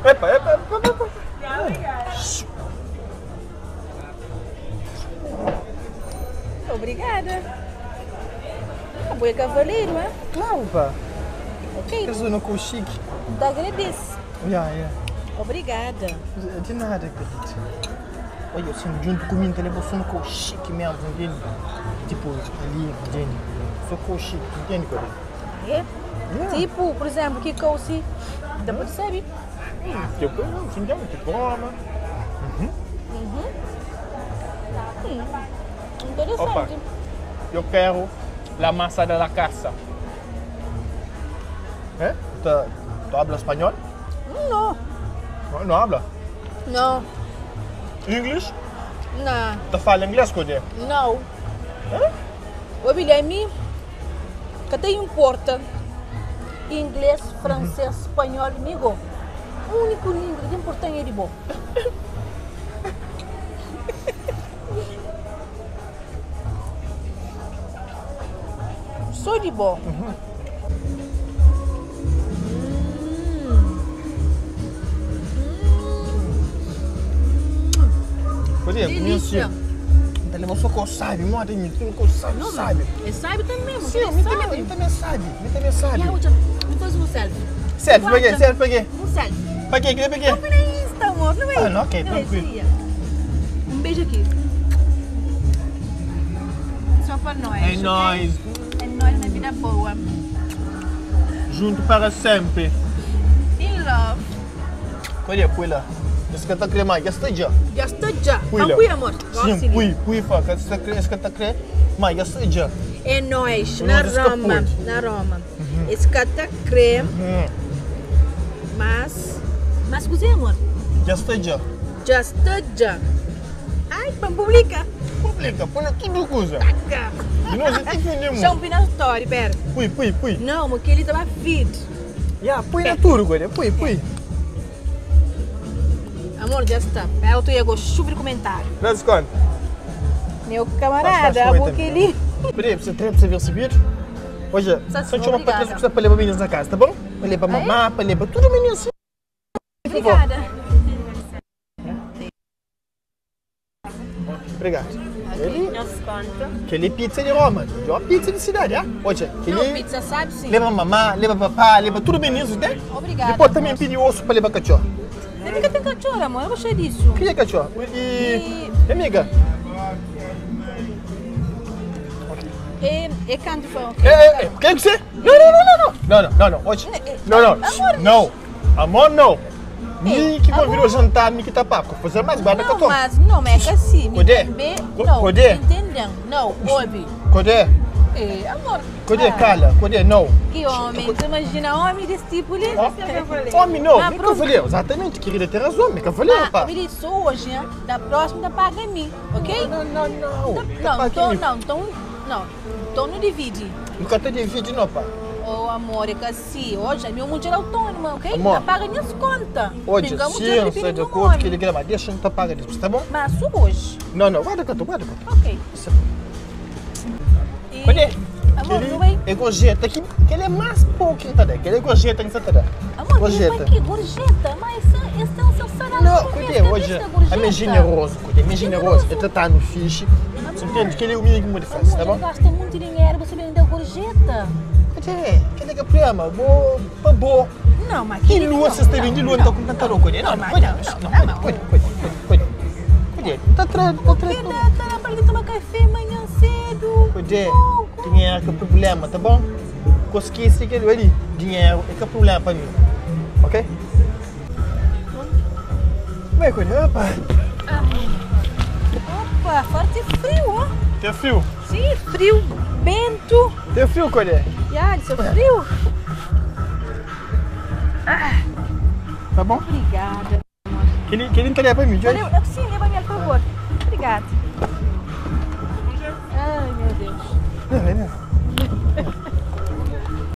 Epa, epa, epa, epa. Obrigada. Abo é cavaleiro, hein? Claro, pá. Ok. Casou no com o chique. Te agradeço. Yeah, yeah. Obrigada. De nada, acredito. Olha, assim, junto comigo, ele é só com o chique mesmo, entende? Tipo, ali, entende? Só com o chique, entende, cara? É? Yeah. Tipo, por exemplo, que calci. Dá pra saber. Tipo, não, sim, tipo, Roma. Interessante. Opa. Eu quero la massa da casa. É? Tu, tu habla espanhol? Não. Não, não habla? Não. English? Não. Tu fala inglês, Codé? Não. Hã? Ô, Guilherme, que te importa inglês, francês, espanhol, amigo? O único língua que importa é de bom. Sou de bom. Codé, Delícia. Então, levou só que sabe, moda, tudo que sabe, Não, sabe. Ele sabe também, Sim, ele me sabe. também, me também sabe, me também sabe. E a outra, me faz um selfie. Selfie, pra quê? Selfie pra quê? Um selfie. Pra quê? Pra quê? Põe na Insta, amor, não é? Ah, não, ok, Não é, tranquilo. seria. Um beijo aqui. Só para nós. É ok? nóis. É nóis na vida boa. Junto para sempre. In love. Codé, põe lá. Esse que tá querendo mais, já está já. Já está já. Põe lá. Vamos, amor. Sim, põe, põe, pá. Esse que tá querendo mais, já está já. É nóis, Não na escapou. Roma. Na Roma. Esse cata creme, mas. Mas cozinha, amor. Já está já. Já está já. Ai, para publica. Publica, põe lá tudo coisa. Taca. E nós até vendemos. Chama na story, pera. Põe, põe, põe. Não, porque ele estava feed. Já, põe na tudo, Codé. Põe, põe. Amor, já está. Eu tô chegou chuva de comentário. Dá desconto. Meu Faz, camarada, faz, porque ele. Peraí, você tem pra você receber? Hoje, Só só chama obrigada. para que você para levar meninas na casa, tá bom? Para levar mamá, para levar tudo menino assim. Obrigada. Obrigado. Ele, Desconto. aquele pizza de Roma, de uma pizza de cidade, ah? Hoje, Não, aquele pizza sabe sim. leva mamá, leva papá, leva tudo meninos, né? Obrigada. Depois também pedi osso para levar cachorro. Você fica tem cachorro, amor. Eu gostei disso. Que é cachorro? E, amiga, É, é canto foi. é, é, é, quem que você? Não, não, não, não, não, não, não, não, não, hoje, não, não, Amor. não, amor não. Mi que amor. convidou jantar, mi que tá papo, fazer mais guarda Não, cachorro. mas não, é que assim. me Codé? bem- Co- Não, Codé? entendam. Não, ouve. Codé, É, amor. Codé, Ah, cala, Codé, não. Que homem. Tu imagina homem desse tipo ali? Homem não, Ah, me pronto. cavalheiro, exatamente, querida, tem razão, me cavalheiro, Ah, pá. me disse hoje, hein? Da próxima, da paga a mim, ok? Não, não, não. Não, então, não, então, não. Então não divide. Nunca te divide, não, pá. Ô, amor, é que assim, hoje é meu mulher autônoma, ok? Amor. Tá paga minhas contas. Hoje, Ninguém mulher sim, sai de acordo que ele grama, deixa eu te pagar isso, tá bom? Mas hoje, Não, não, guarda canto, guarda canto. ok. Isso. E, Cadê? Amor, não é? É gorjeta, que, que ele é mais pouco que tá que ele é gorjeta que tá Amor, Gorjeta. que gorjeta? Mas esse, esse é o seu salário. Não, por mês, cadê cadê hoje? essa gorjeta? A minha generoso, cadê? Minha generoso, ele tá no fiche. Você entende que ele é o mínimo de faz, Amor, tá bom? ele gasta muito dinheiro, você vendeu gorjeta. Cadê? Cadê que é problema? Vou, pra boa. Não, mas Que lua vocês têm de lua, não com tanta louca, né? Não, mas não, não, não, não, não, não. cuida, cuida, cuida, cuida. Tá atrás, tá atrás. Porque tá, tá para ele tomar café manhã cedo. Cuida, Pouco. dinheiro que é problema, tá bom? Consegui seguir ali, dinheiro é que é problema para mim, ok? Vai, cuida, opa. Opa, forte frio, ó. Tem frio? Sim, frio, vento. Tem frio, cuida. Ya, isso é frio. Tá bom? Obrigada. Que ele entrega para mim, Valeu, eu- sim, leva-me, por favor. Obrigada. Ai, meu Deus. Não, não, não.